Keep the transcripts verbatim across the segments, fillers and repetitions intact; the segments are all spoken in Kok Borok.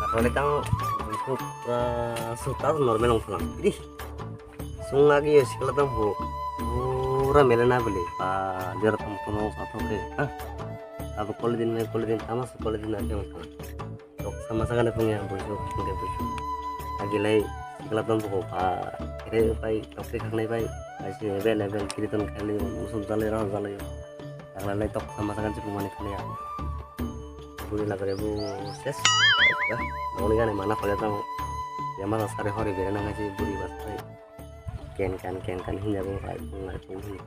Nakhwlai tang, pura suta normal wng thang. Di. Sung lagi ya sikla tang bu. Pura mele na beli. Pa, jara tang kono sathok de. Ha. Abo kole din, me kole din, tama su kole din ake wng thang. Tok sama sakane phung ya, buisu, phung ya, buisu. Agilai, sikla tong buko, pa, kere pai, tok te khaknai pai, pai si, ben, ben, kiri ton khali, musum jalai, rang jalai. Agilai tok sama sakane phung mani khali ya. Buri lagare bu, ses, ya, nongni gane mana khole tang. Ya mana sare hore bere nang si buri bas pai. Ken kan, ken kan, hinja bu pai, phung lai, phung hin.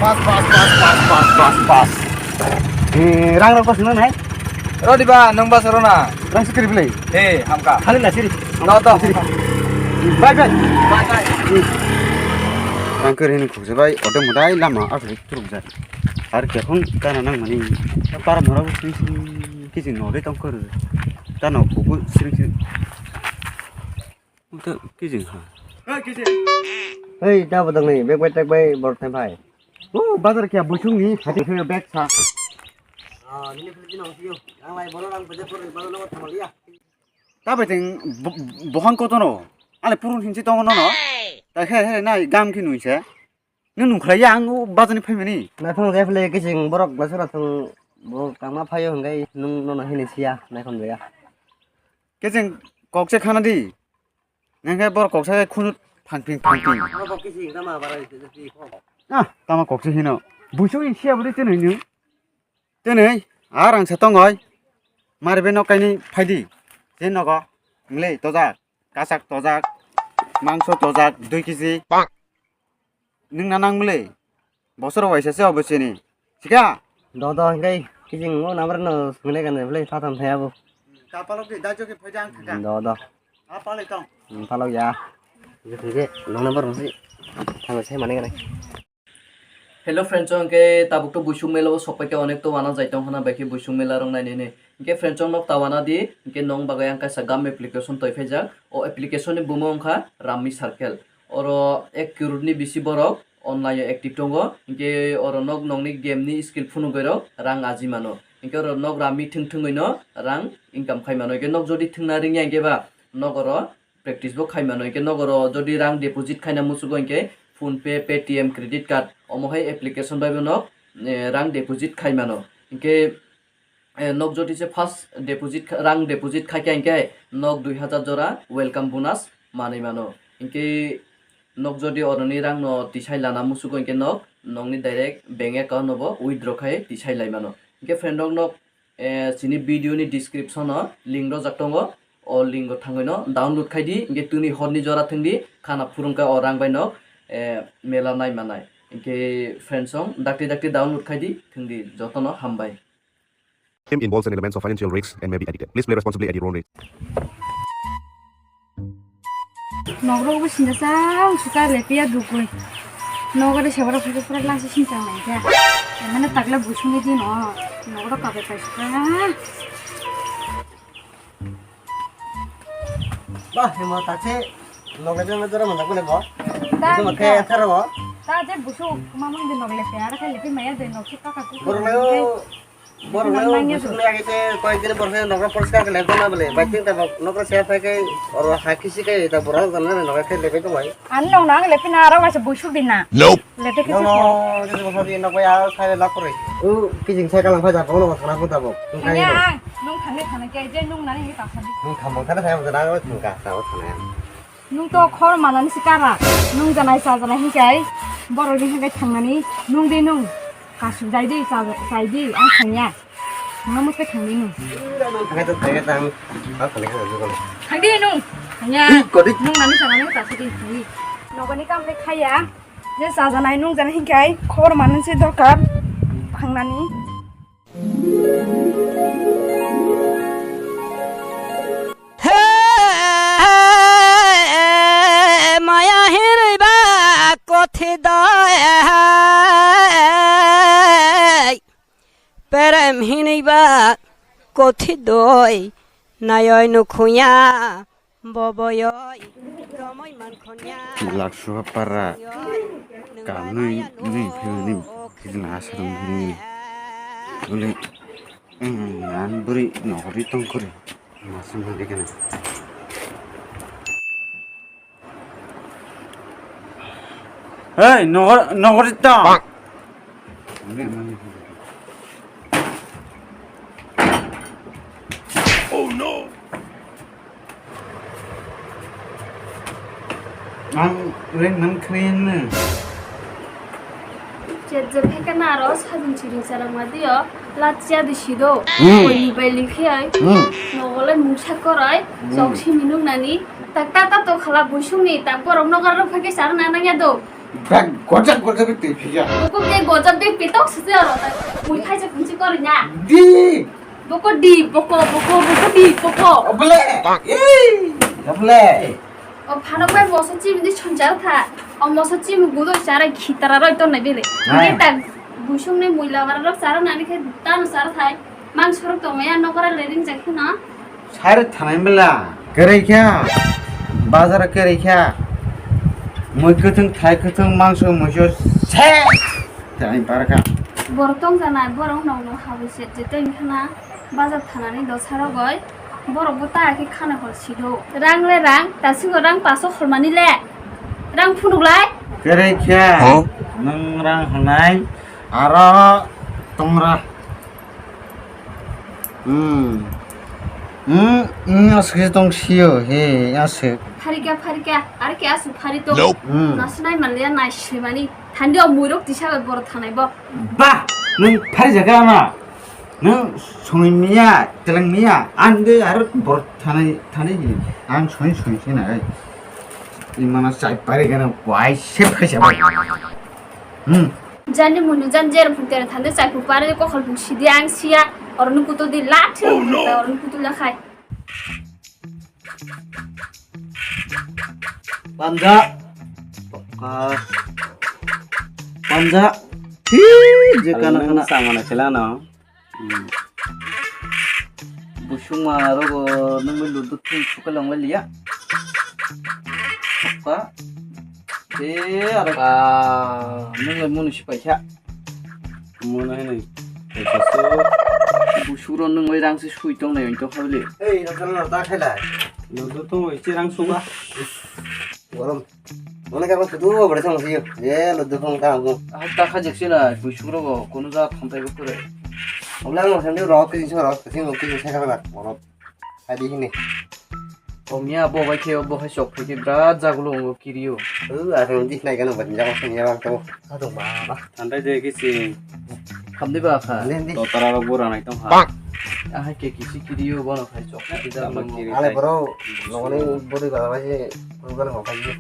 Pas, pas, pas, pas, pas, pas, pas. Eh, rang rok pas nang nai? Rodi ba, nung ba sorona. Rang sikri beli. Eh, hamka. Khali na siri. No to. Siri. Bye, bye. Bye, bye. Rang kiri ni khukse bai, ote mudai lama asli turuk jai. Ar khe khung kana nang mani. Para mora bu sing sing kisi no de tong kor. Tano kubu sing sing. Uta kijing ha. Hei, da bodang ni, bag bai, tak bai, bor thai bai. O, bazar kya buchung ni, hati khe bag sa. Ah, nini philip dino, sio. Ang lai boro ang bajar por, boro no thamaliya. Ta bai teng, bo-, bohang kotono. Ale purun hinsi tongo nono. Ta he, he, nai, gam ki nui se. Nung nung khlai ya, ang o bazar ni phaimani. Nai phang jai phle kijing borok na sura thung, bo kangma phaio hwngai, nung nono hini siya, nai phang jaya. Kijing kok se khana di. Nang khe borok kok sa khunu phangping phangping. Abo kisi tama bara isi isi ko. Ah, tama kok se hino. Buisu in siya budi tene ni. Tene, ar ang sa tongoi. Mar be nok kaini phaidi. Je nogo. Mle tojak. Kasak tojak. Mangso tojak dui kisi. Nung na nang mle. Bosor waisa se obo sini. Sika? Do do, hingkai kijing o number no sungile kan bele satham thaya bo. Ta palok di, da joki phaida ang thaka. Do do. A palai tong. Hmm, palok ya. Hingke nong number mo si. Thang sai mane gane. Hello friends, hingke tabuk to Buisuk Mela o sokpai khe onek to wana jai tong hana bai khe Buisuk Mela rok nai nene. Hingke friends, nok ta wana di, hingke nong bagai ang kaisa gam application toi phaijak. O application ni bumo wngkha Rummy Circle. Oro ek crore ni bisi borok online o active tongo, hinkhe oro nok nokni game ni skill phunugwi rok rang aji mano, hinkhe oro nok rummy thwng thwngwi no rang income khai mano, hinkhe nok jodi thwngna ringya hinkhe ba nok oro practice bo khai mano, hinkhe nok oro jodi rang deposit khaina muchugo hinkhe PhonePe, Paytm, credit card omo hai application bai bo nok, eh, rang deposit khai mano, hinkhe eh, nok jodi se first deposit kha-, rang deposit khaikha hinkhe nok dui hazar jora welcome bonus manwi mano. Hinkhe nok jodi oroni rangno tisai lana musugo hinkhe nok nokni direct bank account no bo withdraw khai tisai lai mano. Hinkhe friend rok nok, eh, chini video ni description o link rojak tongo. O link o thangwi no download khai di. Hinkhe tini horni jora thwng di, khana phurung kha o rang bai no, eh, mela nai manai. Hinkhe friend song dakti dakti download khai di, thwng di, jotono hambai. Game involves an element of financial risks and may be addictive. Please play responsibly at your own risk. Nokrok bo sinda sang suka lepiya dukui. Nogari sebara pura pura lasi sing sang lai ja. Emane takla busuni di no. Nokrok kabe pai suka. Bah, himo tache nogle jama jora manda kule bo. Ta Himo ni khe ta. Tharo bo. Ta je busuk mamang di nogle pe ara khai lepi maya de nok suka ka ku. Borok layo. Borok Nang layo nangya busuk tu. Layo ke koi din borok layo nogra poriskar ke lepo na bole. Bai tin ta nogra se phai ke oro ha kisi ke ta borok jam na nogra ke lepe ko bai. Ani nong nang lepi na ara wasa busuk di na. Nope. Lepe ke Nono, sukho. Jese bosadi nokbai ar sai la kore. U kijing sai kalang phai da bono sana pun tabok. Nung khai Anya, no. Nung thangni thangni ke je nung nani ni ta sadi. Nung thamong thana sai mo na nung ka ta o thana. Nung to khor manani sikara. Nung janai sa janai hinkai. Boro ni hinkai thangnani. Nung de nung. Kasu jai de sa jai de ang thangya. Nungno muchai thangdi nung. Thangkhe to thangkhe tang. Ba khani khani jugo. Thangdi nung. Thangya. Ih, kodik. Nung nani sana nung tasi di thangdi. Nogani kam khe khaya. Je sajanai nung janai hinkhai khobor manani se dorkar. Thangnani. He maya hinwi ba kothi doi, perem hinwi ba kothi doi, nayoi nukhuya boboyoi. Laksuha para kanwi nwi philini khidna asarung hini. Ule, mm, an buri nokori tongkori. Masuk lagi kena. Hei, nokori, nokori tong. Oh no! Ang ring nang khayan na. Chet je pheka na aro sajung chiring sarang ma dio, la chia di sido. Hmm. Koi ni bai likhi ai. Hmm. Nogole mungsa korai, hmm, sok si minung nani. Tak ta ta to khala busung ni, tak borok nogar rok phake sar na nang ya do. Bag gojak gojak bi twi phiya. Boko ke gojak bi pitok sisi aro, tak mui khai je kunchi kori na. Di. Boko di, boko, boko, boko di, boko. Oble. Ei, oble. O phano bai moso chimi di chonchar tha. O moso chimi gudo chara khitara roi ton nai bele. Hai. Ni tak busung ni muila bara rok chara nani khe tano chara thai. Mang sorok tong ya nokora le ring jak khuna. Sare thanai bela. Kerai kha. Bazar kerai kha. Mui kutung thai kutung mangso muiso se. Thanai par kha. Borok tong jana borok nong nong habui se je teng khana. Bazar thanani dosa rogoi. Borok bo ta khe khana hor sido. Rang le rang, ta sigo rang paso holmani le. Rang phunuk lai. Kerai kha. Huh? Nang rang hanai. Aro tongra. Hmm. Hmm, hmm, aswk tong sio, he, aswk. Pharika, pharika, ar ke aswk phari to. Nope. Hmm. Nasinai manliya nai srimani. Thandi o muirok tisa bai boro thanai bo. Ba, nung phari jaga ma. Nung songwi miya, teleng miya, ande ar boro thanai, thanai ni. Ang songwi songwi sina ai. Imana chai pari gana, wai se phai se bai. Hmm. Jani munu jan jer phun tere thande chai pu pare ko khol phun sidi ang sia. Oro nu kutu di lat. Oh, no. Oro nu kutu la khai. Panja. Toka. Panja. Hi, je kana kana. Samana chelano. Hmm. Busuma rogo nungwi ludu thung suka long liya. Toka. Te aro ka nungwi munu sipai kha. Munu hai nai. Busuro nungwi rang se sui tong nai to khabli. Ei, rang kana ta khailai. Ludu to oi che rang suka. Gorom. Mone ka ko tu bo bore thang siyo. Ye ludu thang ta mo. Ah, ta kha jek sina, busuro go kono ja thang tai go pore. Ola mo samde rok ke so rok ke mo ke sa ka ba. Gorom. Adi hini. O miya bo bai khe bo hai chok phai khe bra jagulo ngo kiriyo. U, aro di nai gano ban jago sini ya bang to. Aduh, ba, ba. Thandai de kisi. Khamdi ba kha. Lendi. To tara rok bura nai tong ha. Ahai ke kisi kiriyo bono khai chok. Tamba kiri. Ale bro, nongni buri ba ba je, buru gano mo khai.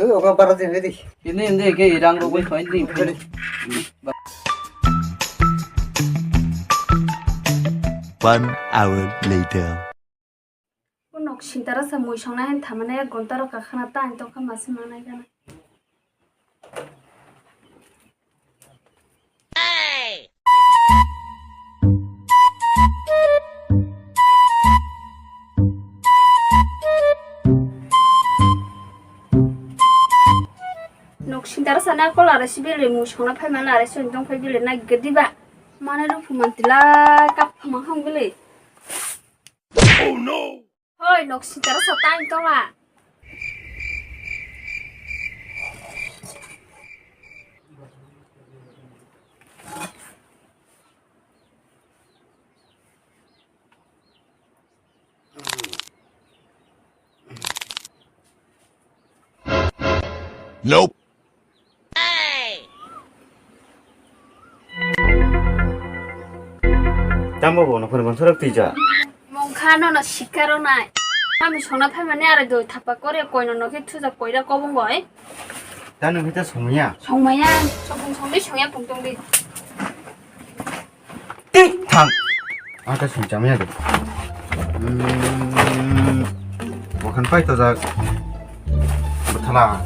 U, oka para de di. Ini, ini ke irang rok bai khai di. One hour later. O nok sintara sa mui songna hen thamani ek gonta rok kakhana ta ang tongkha masi manai gana. Nok sintara sa na kol ara si bele mui songna phai mana ara si tongphai bele na gedi ba. Mana ruphu mantila kap phama hang bele. Oh no! Hoi, nok sitara sa tang tong la. Nope. Tamo bo nokor gonsorok tija. Mongkha nono sikaro nai. Mami sona phaimani are doi thapa kore koino nokhe thuja koira kobong goi. Tano hita songya. Songmaya, songmaya, songya pungtong di. Tik thang. Ata sing chamya de. Hmm. Wakan pai to jak. Bethala.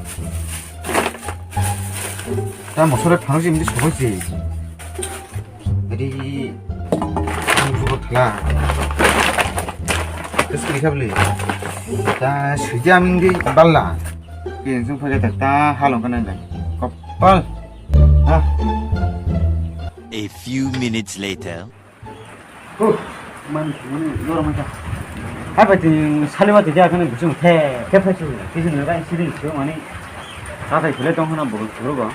Ta mosore phang si mesti sobo si. Jadi ang suka bethala. Terus kiri kabeli. Ta sujam di balla. Ke sung phage ta ta halong kana da. Kopal. Ha. A few minutes later. Oh, man, man, lor man ta. Hai bai tin saliwa ti ja kana gusung the, the phai chu. Ti jin rai siri chu mani. Ta tai khule tong hana bol bol ba.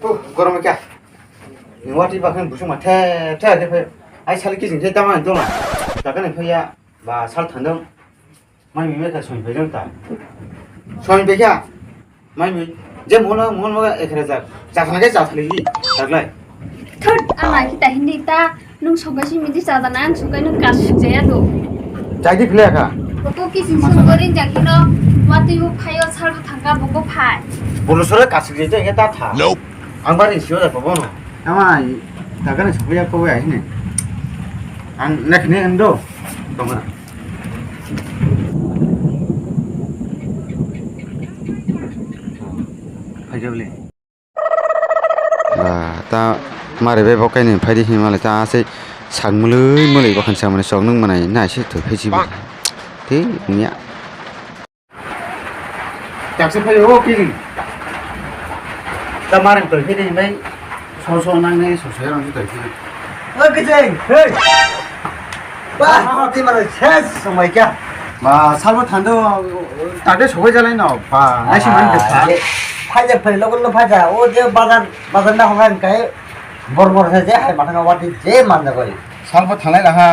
Oh, gorom kya? Ni wati ba kan gusung ma the, the, the phai. Ai sali ki jin the ta man to ma. Ta kana phai ya. Ba sal thandang. Mai mi mekha soi bai jang ta. Soi bai kha. Mai mi je mono mon moga ekhra jak. Jak na ke jak thali hi. Jak lai. Thot ama kita hindi ta nung sogai si midi chada na ang sogai nung kas jaya do. Jai di phile kha. Boko kisin sung gorin jak hino. Wati bu phayo sal bu thangka boko phai. Bolo sore kas jai ta ta tha. Nope. Ang bari sio da bono. Ama ai ta kana sogai ya ko ya hine. Ang nek ne ando. Tong na. Ba, ta mare be bo kaini phaidi hinmale ta se sak mului mului bo khan samani sok nung manai nai se thoi phaisi ba. Te nya. Taksa phai o kiri. Ta mare thoi phaidi hinmai. So so nang ne so so rang thoi phaidi. O kijeng, hey. Ba, ti mara ses samai kya? Ba, salbo thando, tade sobai jalai no, ba, naisi man kha. Phaja phai logo lo phaja, o je bazar, bazar na hoga kai, bor bor se je hai matha wati je man da koi. Salbo thanglai laha.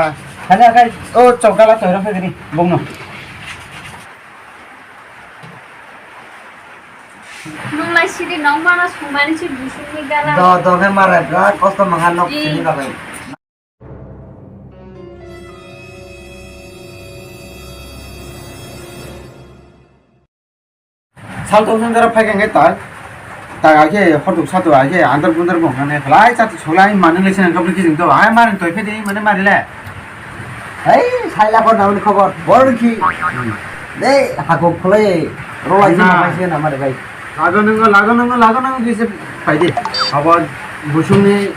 Phaja kai, o chokdala toiro phai gini, bongno. Nung lai sidi nong mana sumani si busung ni gala. Do, do ke mara, bra, kosto mangha nok sini bagai. Salto song jara phai khe ta, ta ake hotuk sato ake andar bundar bong kane khlai chat solai manu le sen kabri kijing to ai marin toi phedi mane marile. Hai, saila ko nauni khobor, bor ki. Dei, hakok khlai, rola ji na. Mapai se na mare bai. Lago nungo, lago nungo, lago nungo, kise paide. Abo busungni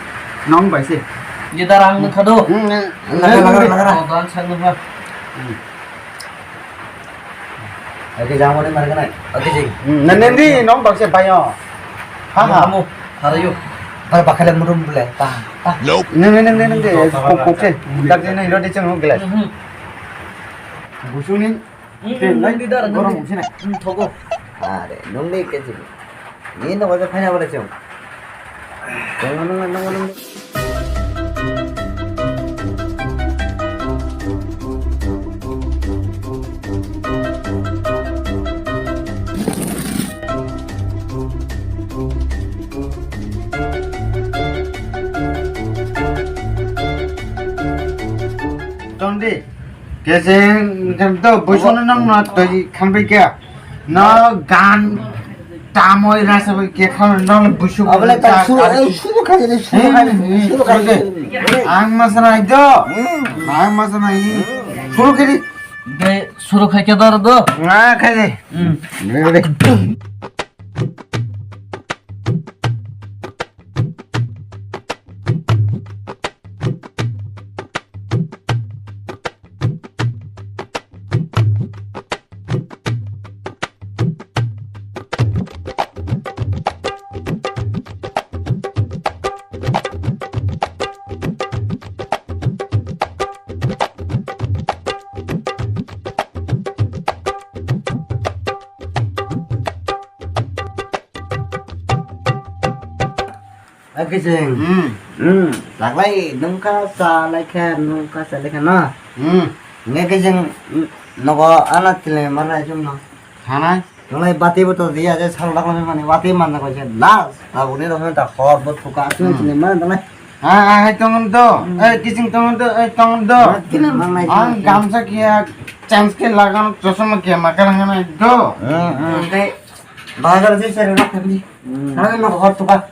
nong bai se. Ye darang nung khado. Hmm, laga, laga, laga. Oh, dan sang nung ha. Hmm. Oke, jang mani mare kanai. Oke, jing. Hmm, na, na, ni nong bai se bai o. Ha, ha. Kamu, harayo. Bar bakale murum bule. Pa, pa. Neng, neng, neng, neng, de, kok, kok se. Dak de, neng, roti chang, glass. Hmm. Busungni. Hmm, te, hmm, nai, leader, gorong nang. Busina. Hmm, thogo. Are, nong ni ke jing. Ni no baja phai na bole chong. Nong, nong, nong, nong. Tong di. Kese kan to busu no nang na to khan bai kya. No gan tamoi rasa bai ke khan no busu. Abole ta suru, eh, suru khai de, suru khai de, suru khai de. Ang masana do. Ang masana i. Suru khai de. De suru khai ke dar do. Na khai de. Hmm. Akising. Hmm. Hmm. Laglai nungka sa laikha, nungka sa laikha na. Hmm. Nge kising, mm, nogo ana tile mana jum no. Hanai. Nunglai bati bo to dia je sal lakla mani bati man ko je last. Ta uni ro ta khor bo thuka asu tile mana dalai. Ha, ha, hai tongon to. Hmm. Eh, kising tongon to, eh, tongon to. Tile mana. Ang gamsa kia chance ke lagan chosma kia makan hanai to. Hmm, hmm. Nge bazar je sari rakha ni. Hmm. Nang no hot tuka.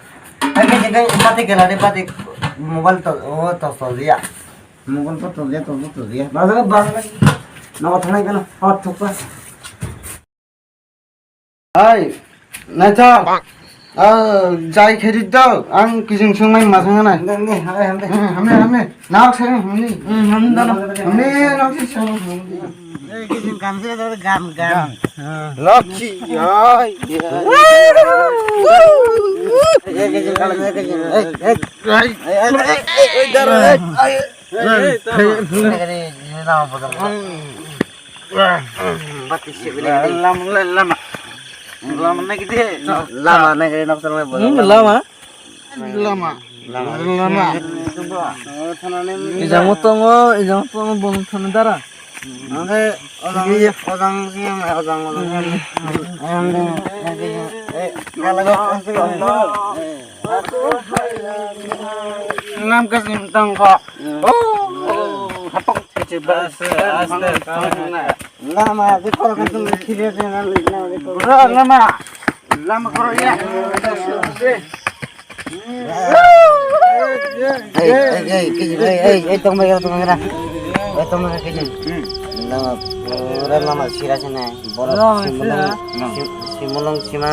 Ai ke ke pati ke la de pati mobile to o to to dia. Mobile to to dia to to dia. Bazar bazar. No thanai kana hot tuka. Ai, naithok. Ah, jai khe di do, ang kijing sung mai ma thang nai. Hamne, hamne, hamne. Hamne, hamne. Nawk sai hamne. Hmm, hamne dano. Hamne, nawk sai hamne. Eh, kijing kam se do gan, gan. Lokhi, oi. Eh, kijing kam se, kijing. Eh, eh. Ai, ai, ai, ai, ai, daro, ai, ai. Lama, lama. Lama naikhe de, nok, lama naikhe de, nok, lama. Hmm, lama. Lama. Lama. Lama. Ijang mo tongo, ijang mo tongo, bong thani dara. Angke ojang, ojang sing, ojang, ojang. Ayang de, ayang de. Eh, kala, kala, kala. Nam kasim tangkha. Oh, hapang chichi bas. Aste, aste. Lama, di koro kasim khire de na, na, di koro. Bro, lama. Lama koro ya. Ei, ei, ei, kijing, ei, ei, ei, tong mai, tong mai, ei, tong mai, kijing. Lama, pura lama sira sini. Borok lama simulung, sira. Sim-, simulung sima.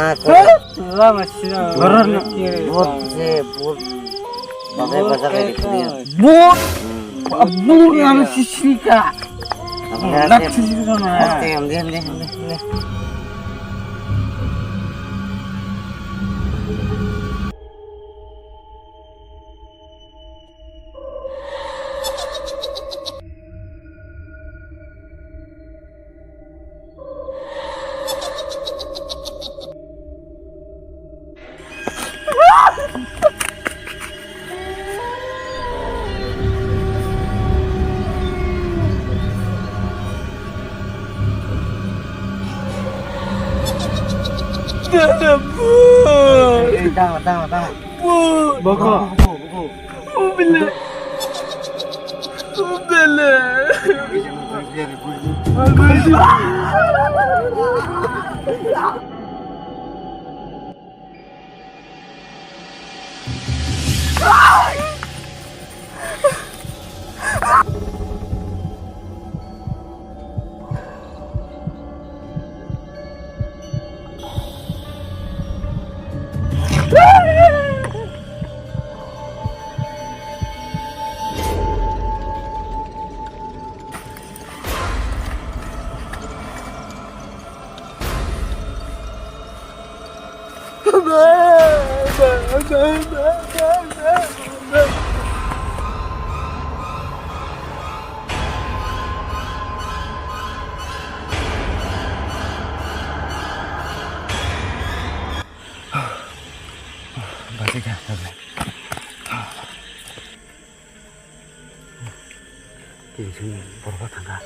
Lama sira. Borok na. Bot se, bot. Bagai bajagai di kuliah. Bot. Hmm. Bot anu sisika. Apa ya, nak sih? Sisika na. Oke, ambil, ambil, ambil, ambil. Tama, tama, tama. Boko. Boko, boko, boko. Ubele. Ubele. Kijing sung borok thangkha.